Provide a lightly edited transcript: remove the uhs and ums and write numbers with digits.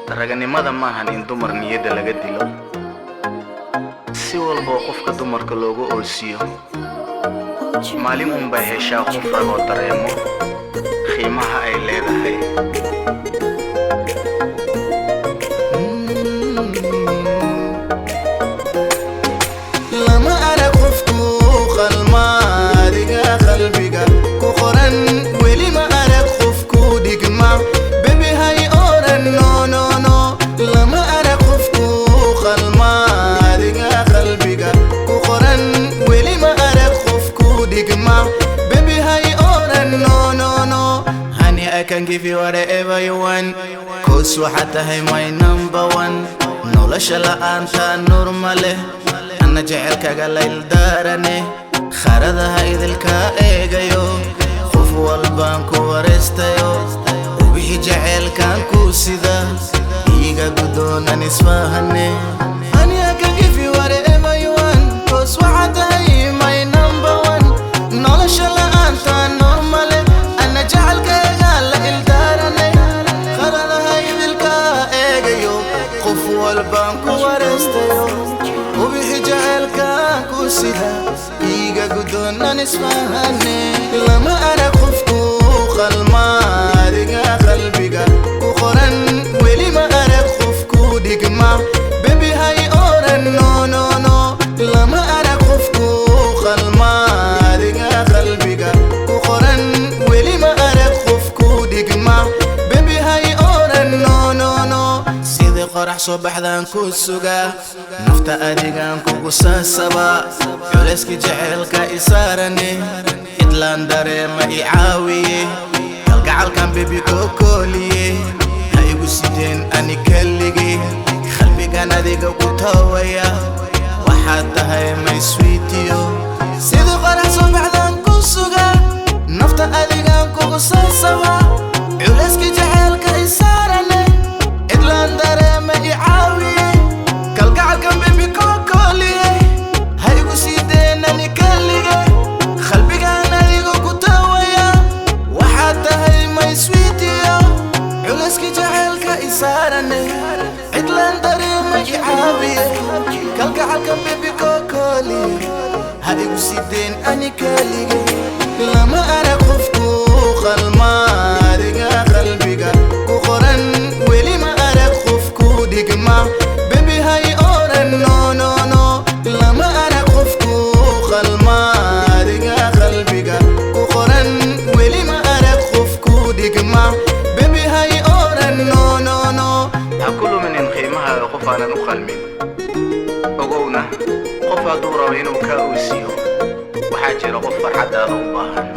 Raganimada maahan in dumar niyadda laga dilo. Si walboo qofka dumarka loogu oosiyo, maalin unbay heshaa qof ragoo dareemo qiimaha ay leedahay. Lama arag qofku qalma adiga qalbiga ku qoran, weli ma arag qofku dhigma. Baby, hay oran no, no, no. Lama arag qofku qalma adiga qalbiga ku qoran, weli ma arag qofku dhigma. Baby, hay oran no, no, no. Honey, I can give you whatever you want, 'cause waxaad tahay my number one. Nolosha la'aanta nuur ma leh, anna jecelkaga layl daarane. Kharadaha idilka eegayo, qof walbaan ku waraystayo. Wixii jaceylkan ku sida iiga gudoonan isfahane. Honey, I can give you whatever you want, 'cause waxaad tahay my number one. Nolosha la'aanta nuur ma leh, anna jecelkayga la ildaarane. Kharadaha idilka eegayo, qof walbaan ku waraystayo. Ubixi jaceylkan ku sida iiga gudoonan isfahane. Lama arag qofku qalma adiga qalbiga ku qoran, weli ma arag qofku dhigma. Baby, hay oran no, no, no. Lama arag qofku qalma adiga qalbiga ku qoran, weli ma arag qofku dhigma. Baby, hay oran no, no, no. Sidii qorax soo baxdaan ku sugaa, nafta adigaan kugu saasabaa. Culayska jaceylka isaarane, idlaan dareema i caawiye. Kalgacalkan baby kokooliye, ha igu sideen ani keligii. Qalbigan adiga ku tawaya, waxaad tahay my sweetio. Sidii qorax soo baxdaan ku sugaa, nafta adigaan kugu saasabaa. Culayska jaceylka isaarane, cidlaan dareema i caawiye. Kalgacalkan baby kokooliye, ha igu sii deenani kelige. Qalbigan adiga ku tawaya, waxaad tahay my sweetio. Culayska jaceylka isaarane, cidlaan dareema i caawiye. Kalgacalkan baby kokooliye, ha igu sii deen ani kelige. Lama arag qofku qalma adiga qalbiga ku qoran, weli ma arag qofku dhigma. Baby, hay oran no, no, no. Lama arag qofku qalma adiga qalbiga ku qoran, weli ma arag qofku dhigma. Baby, hay oran no, no, no. Ha ku luminin qiimahaaga qof aanan u qalmin. Ogowna, qof hadduu rabo inuu kaa oosiyo, waxaa jira qof farxaddaada u baahan.